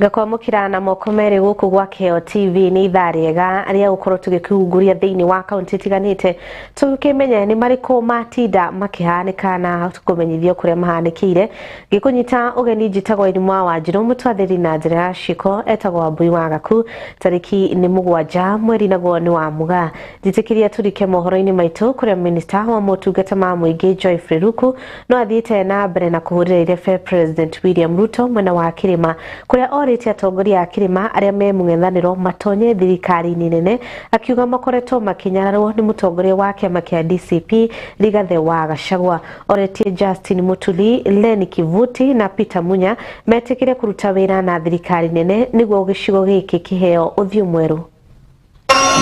Ngakwamũkĩra na moko merĩ gũkũ gwa Kĩheo TV. Nĩ ithaa rĩega rĩa gũkorwo tũgĩkĩhunguria thĩinĩ wa kaunti itiganĩte, tũkĩmenya nĩ marĩkũ matinda makĩhanĩka na kũmenyithio kũrĩa mahanĩkĩire. Ngĩkũnyita ũgeni, njĩtagwo Irimwa wa Njirũ, mũtwathĩri na njĩra ya ciĩko etagwo Wambui wa Gaku. Tarĩki nĩ 7, mweri naguo nĩ wa Mũgaa. Njĩtĩkĩria tũrike mohoro-inĩ maitũ, kũrĩa minista wa motungata ma mũingĩ Joyfrey Ruku no athiĩte na mbere na kũhũrĩra irebe President William Ruto mwena wa kĩrĩma, kũrĩa orĩtie atongoria a kĩrĩma arĩa me mũng'ethanĩro matonye thirikari-inĩ nene, akiuga makoretwo makĩnyararwo nĩ mũtongoria wa kĩama kĩa DCP Rigathĩ wa Gachagua. Oretie Justin Muturi, Leni Kivuti na Peter Munya metĩkĩre kũruta wĩra na thirikari nene nĩguo gĩcigo gĩkĩ kĩheo ũthiũ mwerũ.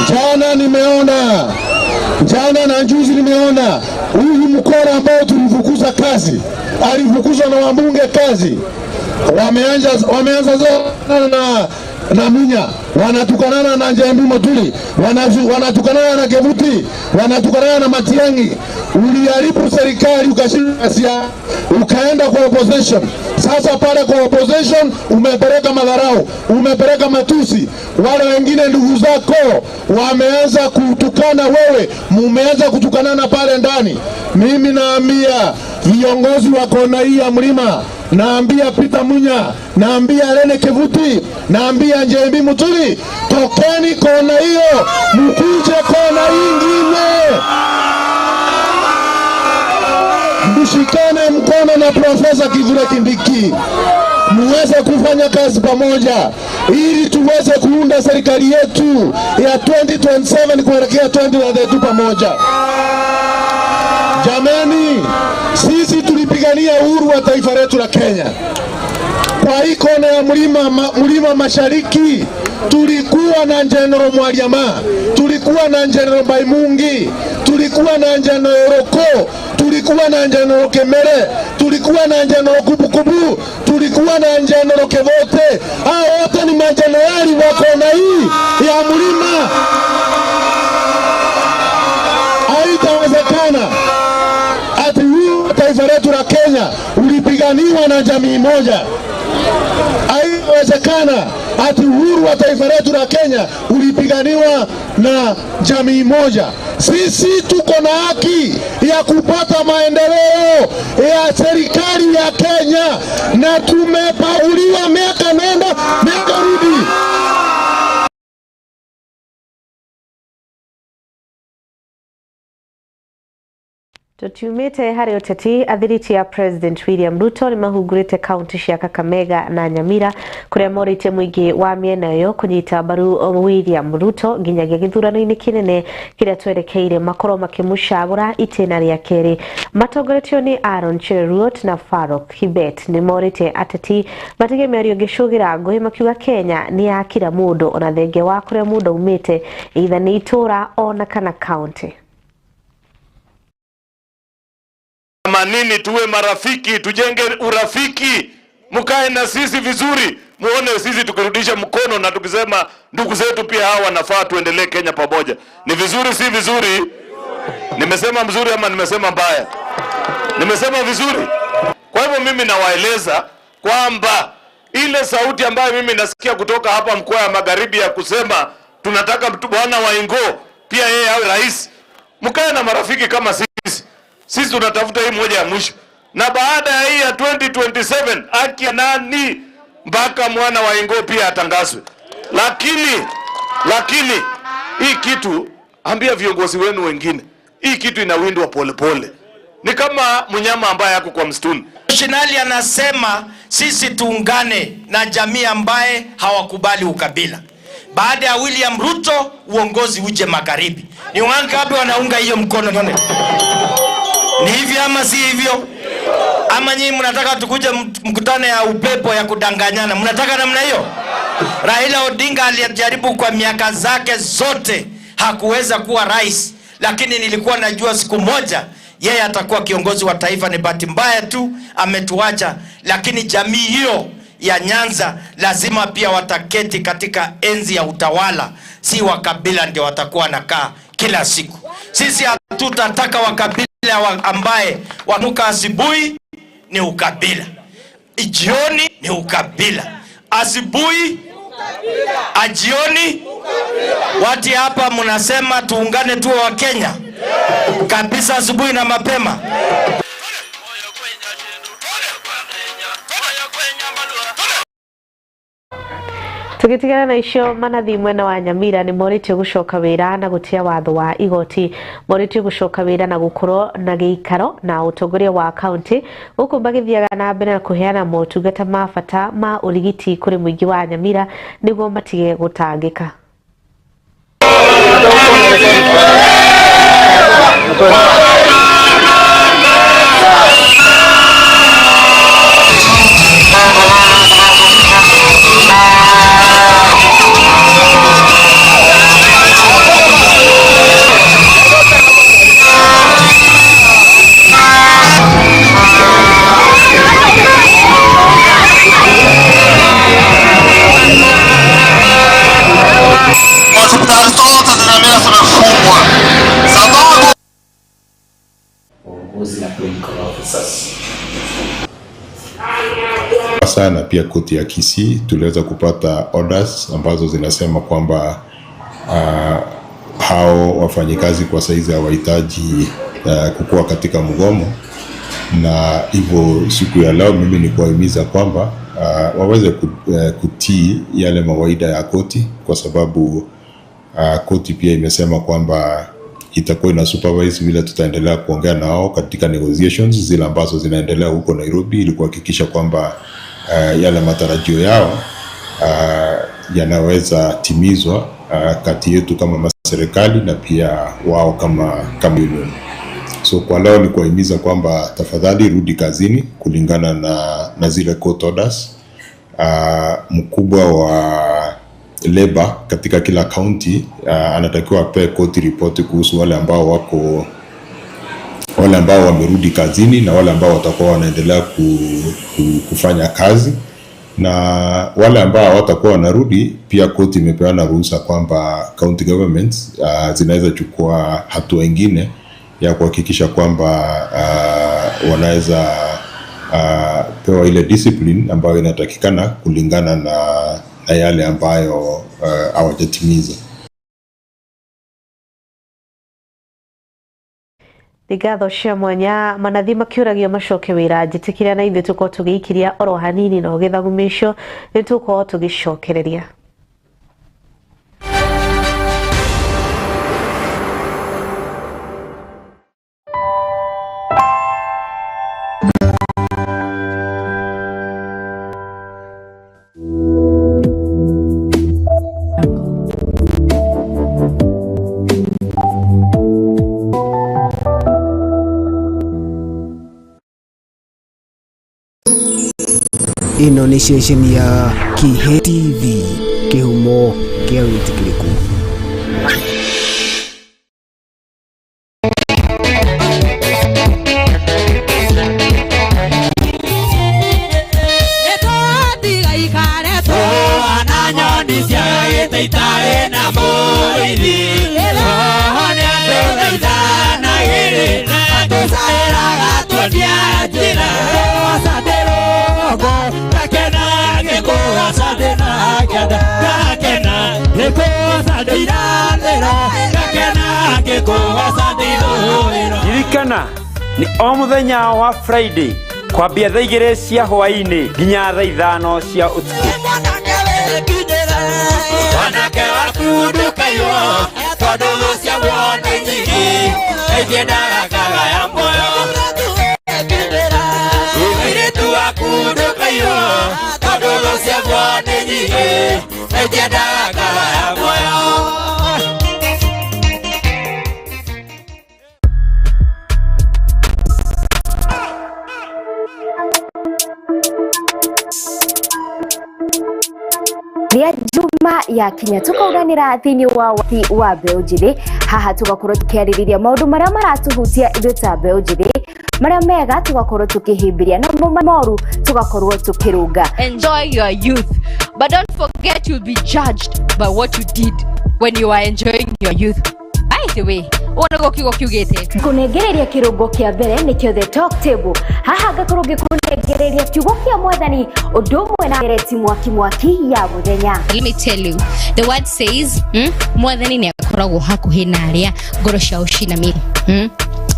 Jana nimeona, jana na juzi nimeona huyu mkora ambao tulifukuza kazi, alifukuzwa na wabunge kazi, wameanza na Munya, wanatukanana na Njembi Muturi, wanatukanana na Kevuti, wanatukanana na Matiang'i. Uliharibu serikali ukashinda siasa, ukaenda kwa opposition. Sasa pale kwa opposition umepeleka madharau, umepeleka matusi. Wale wengine ndugu zako wameanza kutukana wewe, mumeanza kutukanana pale ndani. Mimi naambia viongozi wa kona hii ya mlima, naambia Peter Munya, naambia Lene Kivuti, naambia Njembi Muturi, tokeni kona hiyo, mkuje kona ingine, mshikane mkono na Profesa Kithure Kindiki, muweze kufanya kazi pamoja ili tuweze kuunda serikali yetu ya 2027 kuelekea 2032 pamoja. Jameni, sisi tulipigania uhuru wa taifa letu la Kenya. Kwa hii kona ya mlima mashariki tulikuwa na General Mwaliama, tulikuwa na General Baimungi, tulikuwa na General Roko, tulikuwa na General Kemere, tulikuwa na General Kubukubu, tulikuwa na General Kevote. Hao wote ni majenerali wa kona hii ya mlima. Haitawezekana ati huu taifa letu la Kenya ulipiganiwa na jamii moja. Haitawezekana ati uhuru wa taifa letu la Kenya ulipiganiwa na jamii moja. Sisi tuko na haki ya kupata maendeleo ya serikali ya Kenya, na tumepauliwa miaka nenda miaka rudi. Tutiumĩte harĩ ũteti, athiriti ya President William Ruto nĩ mahungurĩte kaunti cia Kakamega na Nyamira, kũrĩa morĩtie mũingĩ wa mĩena ĩyo kũnyita mbaru William Ruto nginyagia gĩthurano-inĩ kĩnene kĩrĩa twerekeire makorwo makĩmũcagũra itĩna rĩa kerĩ. Matongoretio nĩ Aaron Cheruiyot na Faruk Kibet, nĩ morĩtie ateti matige mĩario ĩngĩcũgĩra ngũĩ, makiuga Kenya nĩ ya kila mũndũ ona thengia wa kũrĩa mũndũ aumĩte, either nĩ itũũra ona kana kaunti. Manini, tuwe marafiki, tujenge urafiki, mkae na sisi vizuri, muone sisi tukirudisha mkono na tukisema ndugu zetu pia hawa wanafaa, tuendelee Kenya pamoja. Ni vizuri, si vizuri? Nimesema mzuri ama nimesema mbaya? Nimesema vizuri. Kwa hivyo mimi nawaeleza kwamba ile sauti ambayo mimi nasikia kutoka hapa mkoa ya Magharibi ya kusema tunataka bwana Waingo pia yeye awe rais, mkae na marafiki kama sisi. Sisi tunatafuta hii moja ya mwisho, na baada ya hii ya 2027 haki ya nani mpaka mwana wa Ingo pia atangazwe. Lakini hii kitu, ambia viongozi wenu wengine, hii kitu inawindwa polepole, ni kama mnyama ambaye ako kwa msituni. Shinali anasema sisi tuungane na jamii ambaye hawakubali ukabila. Baada ya William Ruto uongozi uje magharibi. Ni wangapi wanaunga hiyo mkono? Nione. Ni hivyo ama si hivyo? Ama nyinyi mnataka tukuje mkutano ya upepo ya kudanganyana? Mnataka namna hiyo? Raila Odinga alijaribu kwa miaka zake zote, hakuweza kuwa rais, lakini nilikuwa najua siku moja yeye atakuwa kiongozi wa taifa. Ni bahati mbaya tu ametuacha, lakini jamii hiyo ya Nyanza lazima pia wataketi katika enzi ya utawala, si wakabila ndio watakuwa nakaa kila siku. Sisi hatutataka wakabila ambaye wanuka asubuhi ni ukabila, jioni ni ukabila, Asubuhi, ajioni. Wati hapa mnasema tuungane tuwe wa Kenya kabisa, asubuhi na mapema. Tugitigana na icio, manathi mwena wa Nyamira ni moritio gucoka wira na gutia watho wa igoti. Moritio gucoka wira na gukorwo na giikaro na utongoria wa kaunti guku magithiaga na mbere na kuheana motungata ma bata ma urigiti kuri muingi wa Nyamira niguo matige gutangika. Hospitali zote za Nyamira zimefungwa sababu Uongozi na clinical officers. Sana pia koti ya Kisii tuliweza kupata orders ambazo zinasema kwamba hao wafanyikazi kwa saizi hawahitaji kukua katika mgomo, na hivyo siku ya leo mimi ni kuwahimiza kwamba waweze kutii yale mawaida ya koti, kwa sababu koti pia imesema kwamba itakuwa ina supervise vile tutaendelea kuongea nao katika negotiations zile ambazo zinaendelea huko Nairobi, ili kuhakikisha kwamba yale matarajio yao yanaweza timizwa kati yetu kama serikali na pia wao kama union. So kwa leo ni kuwahimiza kwamba tafadhali rudi kazini kulingana na zile court orders. Mkubwa wa labor katika kila county anatakiwa apewe court report kuhusu wale ambao wamerudi kazini na wale ambao watakuwa wanaendelea kufanya kazi, na wale ambao hawatakuwa wanarudi pia koti imepeana ruhusa kwamba county governments zinaweza chukua hatua ingine ya kuhakikisha kwamba wanaweza pewa ile discipline ambayo inatakikana kulingana na yale ambayo hawajatimiza. Ngatho cia mwanya manathi makiuragio macoke wira. Njitikira na ithuĩ tũkorwo tũgĩikiria oro hanini na ũgĩthagumĩcio nĩ tũkorwo tũgĩcokereria. Ĩno nĩ ceceni ya Kĩhĩ TV, kĩhumo kĩa wĩtĩkĩrĩku. Ririkana ni o muthenya wa Friday kwambia thaa 2 cia hwaini nginya thaa 5 cia utuku. Wanake waku ndũkaiywo tondũ thũ ciaguo nĩ nyingĩ itiendaga kagaya muoyo. Mũirĩtu waku ndũkaiywo tondũ thũ ciaguo nĩ nyingĩ itiendaga kagaya muoyo. Rĩa Juma ya kinya tukauranĩra thĩinĩ wa wathi wa mbeũ njĩthĩ. Haha tugakorwo tũkĩarĩrĩria maũndũ marĩa maratuhutia ithuĩ ta mbeũ njĩthĩ, marĩa mega tugakorwo tũkĩhĩmbĩria na moru tugakorwo tũkĩrũnga. Enjoy your youth, but don't forget you'll be judged by what you did when you are enjoying your youth. Aye. the way, ũguo nĩguo kiugo kiugĩte. Kũnengereria kĩrũngo kĩa mbere nĩkĩo The Talk Table. Haha ngakorwo ngĩkũnengereria kiugo kĩa mwathani ũndũ ũmwe na ndereti mwaki mwaki ya mũthenya. Let me tell you, the word says, mwathani nĩ akoragwo hakuhĩ na arĩa ngoro ciao cinamĩte,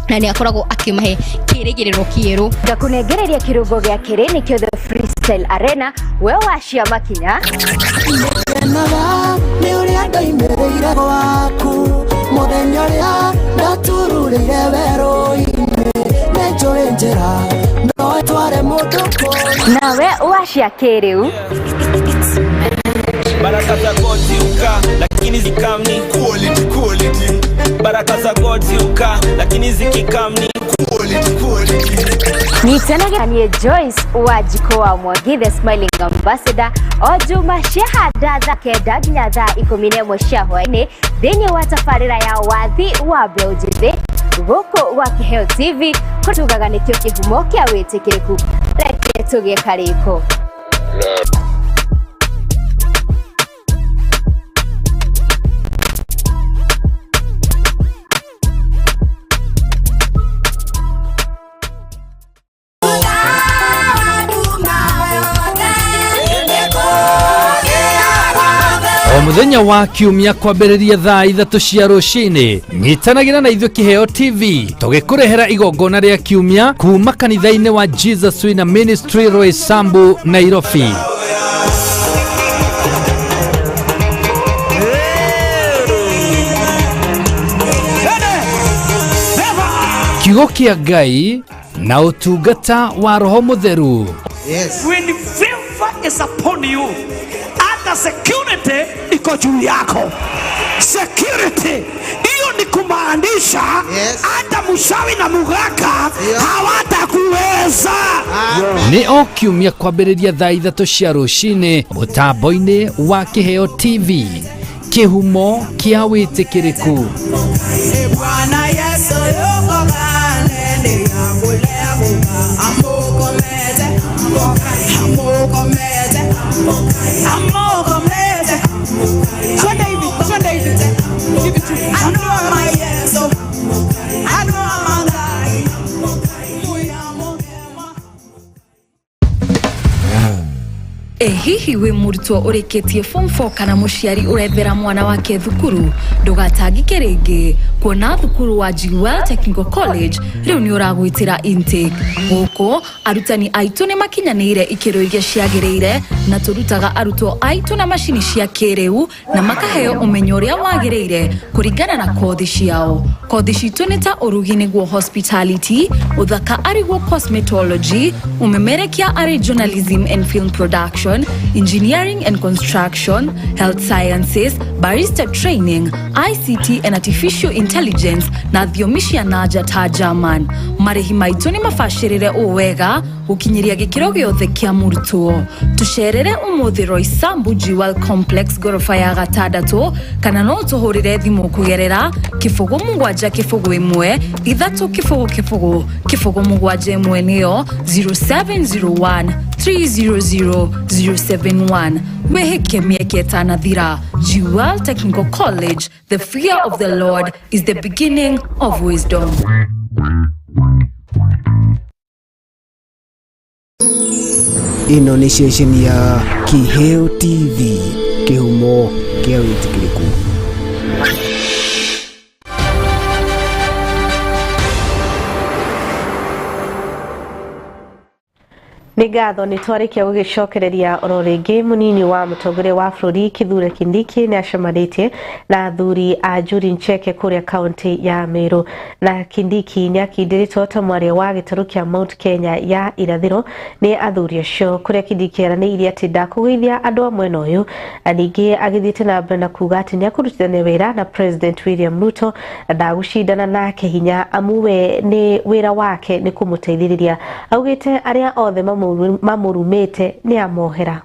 na nĩ akoragwo akĩmahe kĩrĩgĩrĩro kĩerũ. Ngakũnengereria kĩrũngo gĩa kerĩ nĩkĩo The Freestyle Arena, we wacia makinya. Ngenaga nĩ ũrĩa ndoimĩrĩire gwaku mũthenya ũrĩa ndatururĩire werũ-inĩ, nĩ njũĩ njĩra no ĩtware mũndũ kũndũ. Nawe wacia kĩrĩu. Baraka za God ziuka lakini zikamni quality quality. Baraka za God ziuka lakini zikikamni quality quality. Nyitanagĩra niĩ Joyce Wanjikũ wa Mwangi, the smiling ambassador, o juma ciahanda thaa 9 nginya thaa 11 cia hwaĩ-inĩ thĩinĩ wa tabarĩra ya wathi wa mbeũ njĩthĩ gũkũ gwa Kĩheo TV, kũrĩa tugaga nĩkĩo kĩhumo kĩa wĩtĩkĩrĩku. Reke tũgĩe karĩko. Mũthenya wa kiumia kwambĩrĩria thaa 3 cia rũcinĩ, nyitanagĩra na ithuĩ Kĩheo TV tũgĩkũrehera igongona rĩa kiumia kuma kanitha-inĩ wa Jesus Winner Ministry Roysambu, Nairobi. Kiugo kĩa Ngai na ũtungata wa Roho Mũtheru. Yes. When favor is upon you, security iko juu yako. Security hiyo ni kumaanisha hata mshawi na mugaka hawatakuweza. Nĩ o kiumia kwambĩrĩria thaa 3 cia rũcinĩ mũtambo-inĩ wa Kĩheo TV, kĩhumo kĩa wĩtĩkĩrĩku. Bwana Yesu yuko kale Hihi wi mũrutwo ũrĩkĩtie form 4 kana mũciari ũrethera mwana wake thukuru, ndũgatangĩke rĩngĩ kuona thukuru wa Jewel Technical College rĩu nĩ ũragwĩtĩra intake. Gũkũ arutani aitũ nĩ makinyanĩire ikĩro iria ciagĩrĩire na tũrutaga arutwo aitũ na macini cia kĩrĩu na makaheo ũmenyo ũrĩa wagĩrĩire kũringana na kothi ciao. Kothi citũ nĩ ta ũrugi nĩguo hospitality, ũthaka arĩguo cosmetology, ũmemerekia arĩ journalism and film production, engineering and construction, health sciences, barista training, ICT and artificial intelligence na thiomi cia nanja ta German. Marĩhi maitũ nĩ mabacĩrĩre ũũ wega gũkinyĩria gĩkĩro gĩothe kĩa mũrutwo. Tũcerere ũmũthĩ Roysambu Jewel Complex goroba ya 6 kana no tũhũrĩre thimũ kũgerera 0 7 0 1 3 0 0 0 7 1 nĩyo 0701 300 071. Wĩhĩke mĩeke ĩtanathira. Jewel Technical College, the fear of the Lord is the beginning of wisdom. Ĩno nĩ ceceni ya Kĩheo TV, kĩhumo kĩa wĩtĩkĩrĩku. Nĩ ngatho nĩ twarĩkia gũgĩcokereria oro rĩngĩ mũnini wa mũtongoria wa bũrũri Kithure Kindiki nĩ acemanĩtie na athuri a Njuri Ncheke kũrĩa kaunti ya Meru, na Kindiki nĩ akindĩrĩtwo ta mwaria wa gĩtarũ kĩa Mount Kenya ya irathĩro nĩ athuri acio, kũrĩa Kindiki eranĩire atĩ ndakũgeithia andũ a mwena ũyũ, na ningĩ agĩthiĩte na mbere na kuga atĩ nĩ akũrutithania wĩra na President William Ruto na ndagũcindana nake hinya amu we nĩ wĩra wake nĩ kũmũteithĩrĩria. Augĩte arĩa othe mamurumĩte nĩ amohera.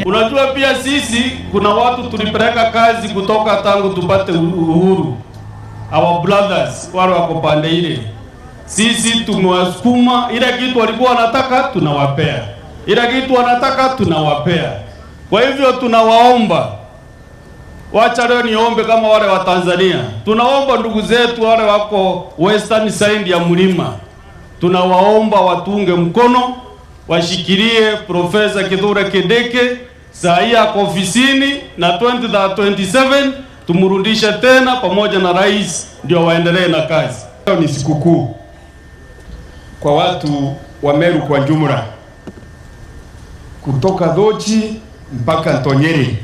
Unajua pia sisi kuna watu tulipeleka kazi kutoka tangu tupate uhuru. Our brothers wale wako pande ile, sisi tumewasukuma, ile kitu walikuwa wanataka tunawapea, ile kitu wanataka tunawapea. Kwa hivyo tunawaomba Wacha leo niombe kama wale wa Tanzania. Tunaomba ndugu zetu wale wako western side ya mlima, tunawaomba watunge mkono, washikilie Profesa Kithure Kindiki. Saa hii ako ofisini na 2027 tumrudishe tena pamoja na rais, ndio waendelee na kazi. Leo ni sikukuu kwa watu wa Meru kwa jumla, kutoka Dhochi mpaka Ntonyeri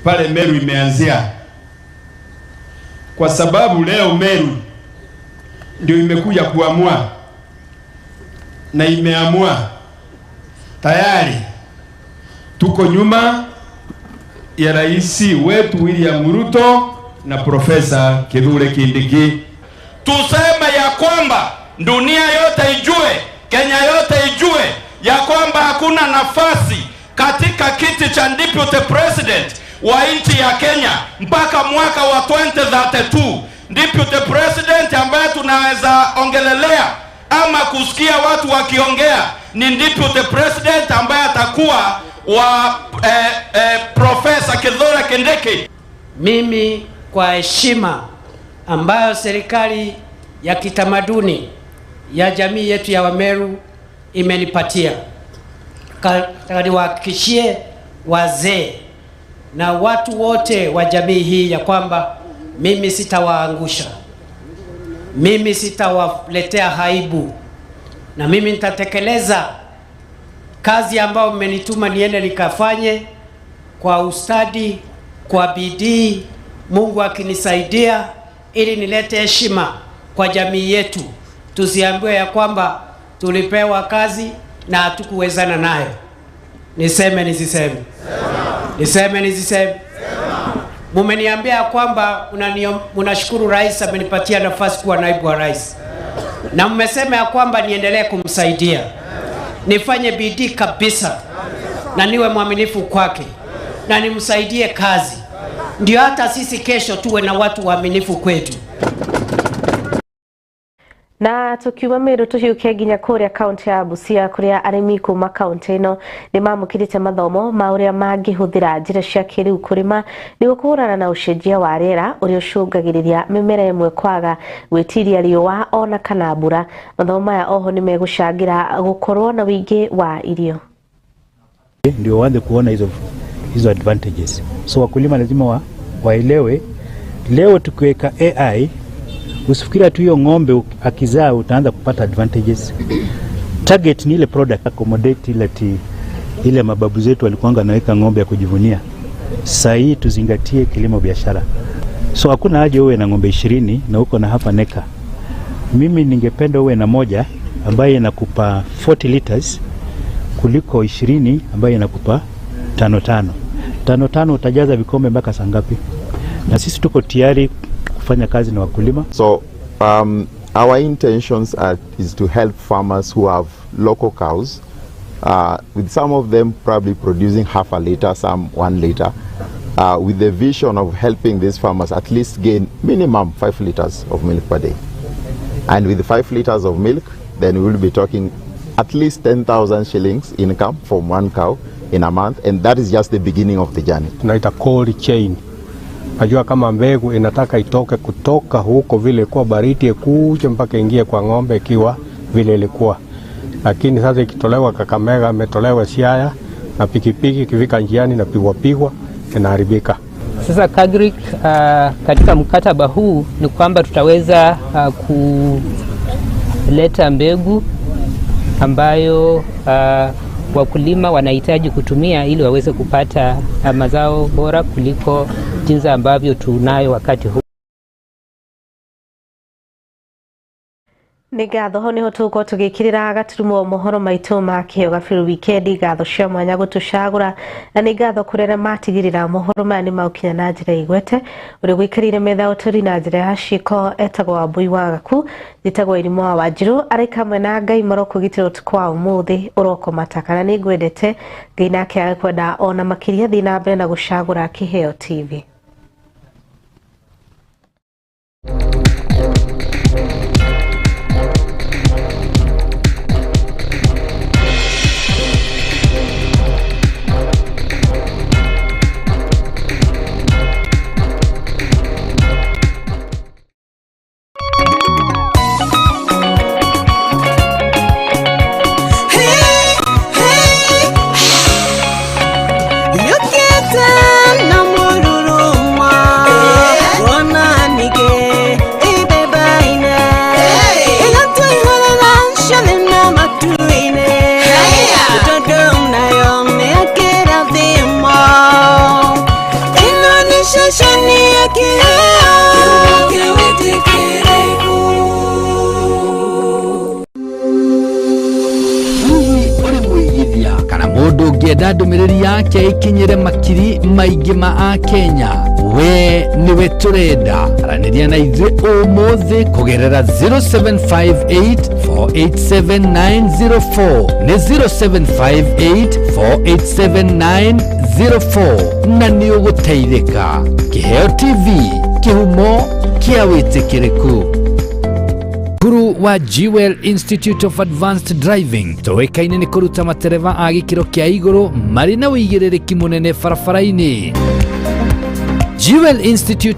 pale Meru imeanzia, kwa sababu leo Meru ndio imekuja kuamua na imeamua tayari. Tuko nyuma ya rais wetu William Ruto na Profesa Kithure Kindiki. Tuseme ya kwamba dunia yote ijue, Kenya yote ijue ya kwamba hakuna nafasi katika kiti cha deputy president wa nchi ya Kenya mpaka mwaka wa 2032. Deputy president ambaye tunaweza ongelelea ama kusikia watu wakiongea ni deputy president ambaye atakuwa wa Profesa Kithure Kindiki. Mimi kwa heshima ambayo serikali ya kitamaduni ya jamii yetu ya Wameru imenipatia, nataka niwahakikishie wazee na watu wote wa jamii hii ya kwamba mimi sitawaangusha, mimi sitawaletea aibu, na mimi nitatekeleza kazi ambayo mmenituma niende nikafanye kwa ustadi, kwa bidii, Mungu akinisaidia, ili nilete heshima kwa jamii yetu. Tusiambiwe ya kwamba tulipewa kazi na hatukuwezana nayo. Niseme nisiseme? Niseme nisiseme? Mumeniambia kwamba unashukuru rais amenipatia nafasi kuwa naibu wa rais, na mmesema ya kwamba niendelee kumsaidia, nifanye bidii kabisa na niwe mwaminifu kwake na nimsaidie kazi, ndio hata sisi kesho tuwe na watu waaminifu kwetu. Na tukiuma Meru tuhiuke nginya kuria kaunti ya Busia kuria arimi kuma kaunti ino ni mamukirite mathomo ma uria mangihuthira njira cia kiriu kurima niguo kuhurana na ucenjia wa riera uria ucungagiriria mimera imwe kwaga gwitiria riua ona kana mbura. Mathomo maya oho ni megucangira gukorwo na wingi wa irio, ndio waanze kuona hizo advantages. So wakulima lazima waelewe leo tukiweka AI, usifikiria tu hiyo ng'ombe akizaa utaanza kupata advantages. Target ni ile product accommodate ile ile mababu zetu walikuwa wanaweka ng'ombe ya kujivunia. Sasa hii tuzingatie kilimo biashara. So hakuna haja uwe na ng'ombe 20 na uko na hapa neka. Mimi ningependa uwe na moja ambaye inakupa 40 liters kuliko 20 ambaye inakupa 5.5. 5.5 utajaza vikombe mpaka saa ngapi? Na sisi tuko tayari kufanya kazi na wakulima. So our intentions is to help farmers who have local cows, with some of them probably producing half a liter, some 1 liter, with the vision of helping these farmers at least gain minimum 5 liters of milk per day. And with 5 liters of milk, then we will be talking at least 10,000 shillings income from one cow in a month, and that is just the beginning of the journey. Tunaita cold chain. Najua kama mbegu inataka itoke kutoka huko vile kwa baridi ikuje mpaka ingie kwa ng'ombe ikiwa vile ilikuwa. Lakini sasa ikitolewa Kakamega, imetolewa Siaya na pikipiki ikifika njiani na pigwa inaharibika. Sasa KAGRIC katika mkataba huu ni kwamba tutaweza kuleta mbegu ambayo wakulima wanahitaji kutumia ili waweze kupata mazao bora kuliko jinsi ambavyo tunayo wakati huu. Nĩ ngatho ho nĩho tũgũkorwo tũgĩkĩrĩra gaturumo mohoro maitũ ma kĩheo gabiru wikendi. Ngatho cia mwanya gũtũcagũra na nĩ ngatho kũrĩ arĩa matigĩrĩra mohoro maya nĩ magũkinya na njĩra igwete. Ũrĩa ũgũikarĩire metha ũtũri na njĩra ya ciĩko etagwo Wambui wa Gaku, njĩtagwo Irimũ wa Wanjirũ, arĩ kamwe na Ngai marokũgitĩra ũtukũ wa ũmũthĩ ũrokoma kana nĩ ngwendete Ngai nake agakwenda ona makĩria. Thiĩ na mbere na gũcagũra Kĩheo TV. Ũngĩenda ndũmĩrĩri yake ĩkinyĩre makiri maingĩ ma akenya, we nĩwe tũrenda. Aranĩria na ithuĩ ũmũthĩ kũgerera 0758 487904, nĩ 0758 487904, na nĩ ũgũteithĩka. Kĩheo TV, kĩhumo kĩa wĩtĩkĩrĩku. Cukuru wa Jewel Institute of Advanced Driving tũĩkaine nĩ kũruta matereba a gĩkĩro kĩa igũrũ marĩ na ũigĩrĩrĩki mũnene barabara-inĩ. Jewel Institute